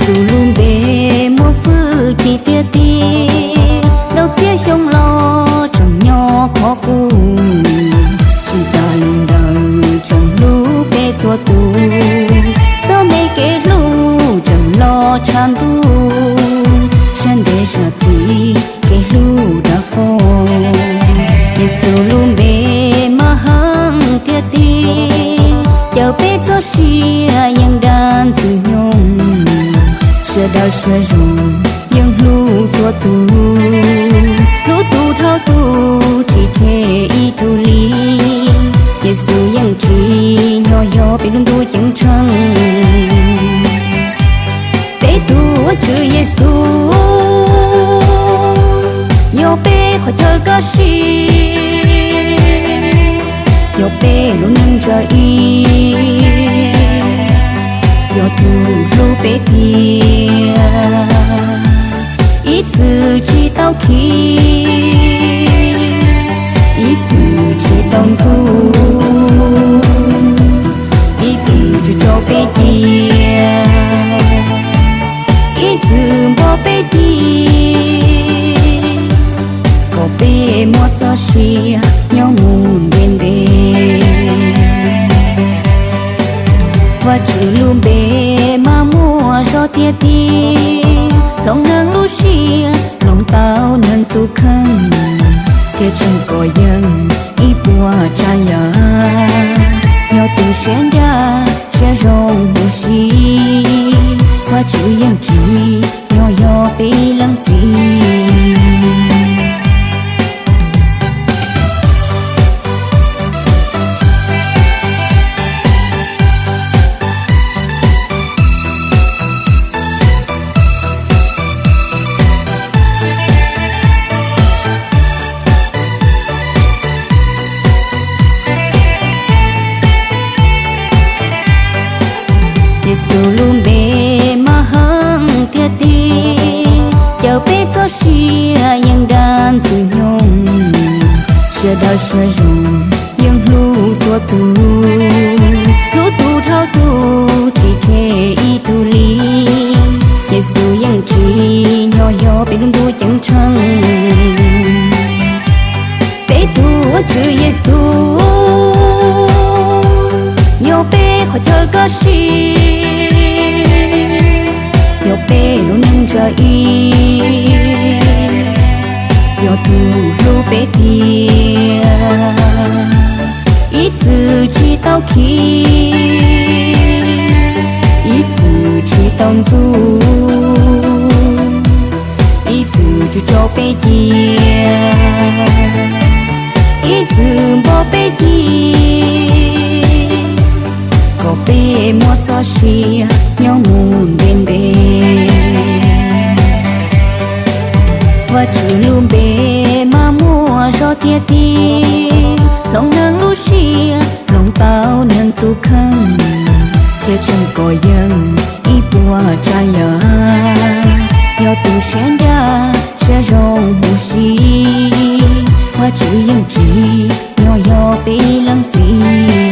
Yexus lub npe muaj hwj chim tiag tiag, ntau txhiab xyoo los tseem nyob qhov qub. Tsis tas li ntawd tseem hlub peb txhua tus, txoj me kev hlub tseem loj tshaj ntuj, sab ntev zam txim kev hlub dav fo. Yexus lub npe mas heev tiag tiag, caw peb txoj sia yeej dab ntxwg nyoog, sawv daws sawv zoo yeej hlub txhua tus, hlub tus dhau tus tsis tseg ib tug li. Yexus yeej tsim nyog yog peb lub ntuj ceeb tsheej. Peb tus Vajtswv Yexus yog peb qhov chaw kaj siab, yog peb lub neej ntsa ib, yog tus hlub peb tiag, ib txwm tsis tau khib, ib txwm tsis tau ntxub, ib txwm tsis tso peb cia, ib txwm npo peb cia, kom peb muaj txoj sia nyob mus ntev ntev. Vajtswv lub npe mas muaj zog tiag tiag, hloov neeg lub siab, hloov tau neeg tus kheej, thiaj tseem kov yeej ib puas tsav yam, yog tus siab ncaj siab zoo huv si. Vajtswv yeej tsim nyog yog peb ib leej txiv. Yexus lub npe mas heev tiag tiag, caw peb txoj sia yeej dab ntxwg nyoog, sawv daws sawv zoo yeej hlub txhua tus, hlub tus dhau tus tsis tseg ib tug li. Yexus yeej tsim nyog yog peb lub ntuj ceeb tsheej. Peb tus Vajtswv Yexus yog peb qhov chaw kaj siab, yog peb lub neej ntsa ib, yog tus hlub peb tiag, ib txwm tsis tau khib, ib txwm tsis tau ntxub, ib txwm tsis tso peb cia, ib txwm npo peb cia, kom peb muaj txoj sia nyob mus ntev ntev. Vajtswv lub npe mas muaj zog tiag tiag, hloov neeg lub siab, hloov tau neeg tus kheej, thiaj tseem kov yeej ib puas tsav yam, yog tus siab ncaj siab zoo huv si. Vajtswv yeej tsim nyog yog peb ib leej txiv.